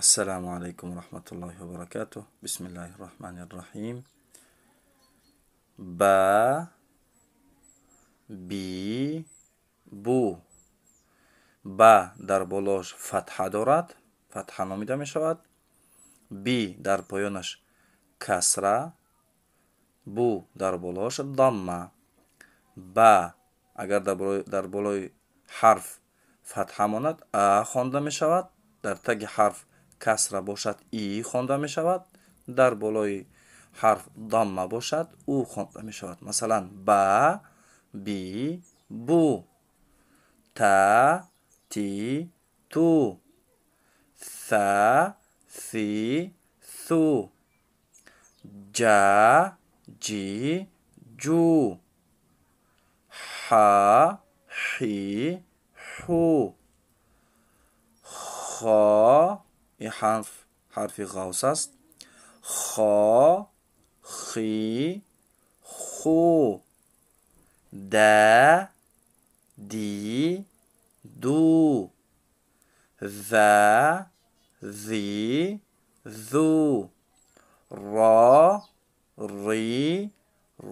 Ассалому алайкум ва раҳматуллоҳи ва баракатуҳ. Бисмиллаҳи раҳмани раҳим. Ба, би, бу. Ба дар болош фатҳа дорад, фатҳа номида мешавад. Би дар поёнаш касра, бу дар болош дамма. Ба агар дар болои ҳарф фатҳа монад, а хонда мешавад, дар таги ҳарф касра бошад, и хонда мешавад, дар болои ҳарф дамма бошад, у хонда мешавад. Масалан, ба, би, бу, та, ти, ту, са, си, су, ҷа, ҷи, ҷу, ҳа, ҳи, ҳу, хо. Ин ҳарф ҳарфи ғавс аст. Хо, хи, ху, да, ди, ду, за, зи, зу, ро, ри,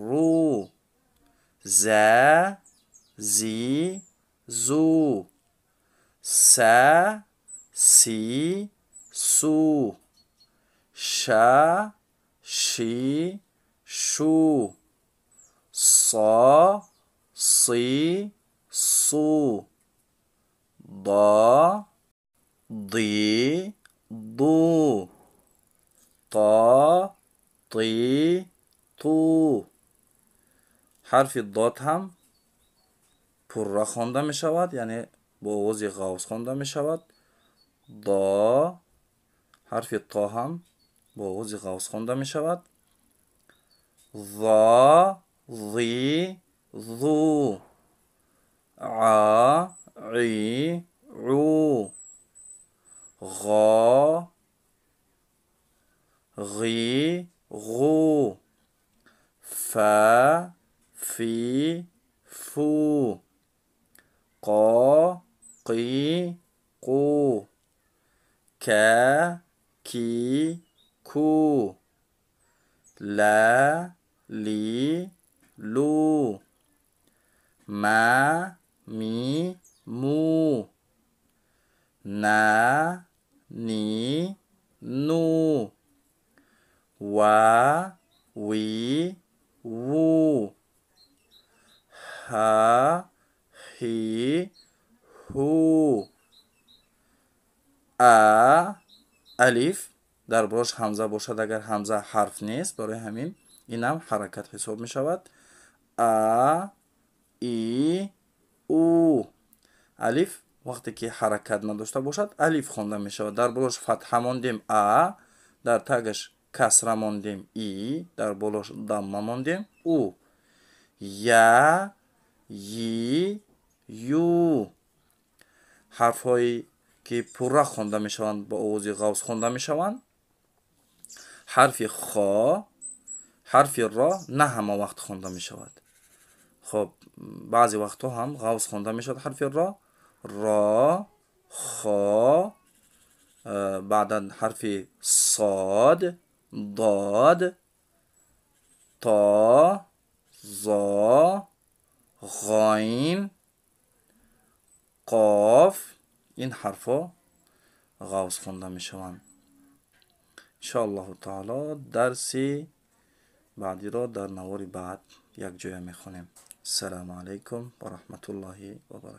ру, за, зи, зу, са, си, су, ша, ши, шу, со, си, су, до, ди, ду, то, ти, ту. Ҳарфи дод ҳам пурра хонда мешавад, яъне бо овози ғавз хонда мешавад. До. Ҳарфи то ҳам бо овози ғавз хонда мешавад. Зо, зи, зу, а, и, у, ғо, ғи, ғу, фа, фи, фу, қо, қи, қу, ка, ки, ку, ла, ли, лу, ма, ми, му, на, ни, ну, ва, ви, ву, ҳа, ҳи, ҳу. А, алиф дар болош ҳамза бошад, агар ҳамза ҳарф нест, барои ҳамин инам ҳаракат ҳисоб мешавад. А, и, у. Алиф вақте ки ҳаракат надошта бошад, алиф хонда мешавад. Дар болош фатҳа мондем, а, дар тагаш касра мондем, и, дар болош дамма мондем, у. Я, йи, ю. Ҳарфҳое ки пурра хонда мешаванд, бо овози ғавз хонда мешаванд. Ҳарфи хо, ҳарфи ро на ҳама вақт хонда мешавад. Хоб, баъзе вақтҳо ҳам ғавз хонда мешавад ҳарфи ро. Ро, хо, баъдан ҳарфи сод, дод, то, зо, ғоин, қоф. Ин ҳарфҳо ғавз хонда мешаванд. Иншоаллоҳу таоло дарси баъдиро дар навори баъд якҷоя мехонем. Ассалому алайкум ва раҳматуллоҳи ва баракатуҳ.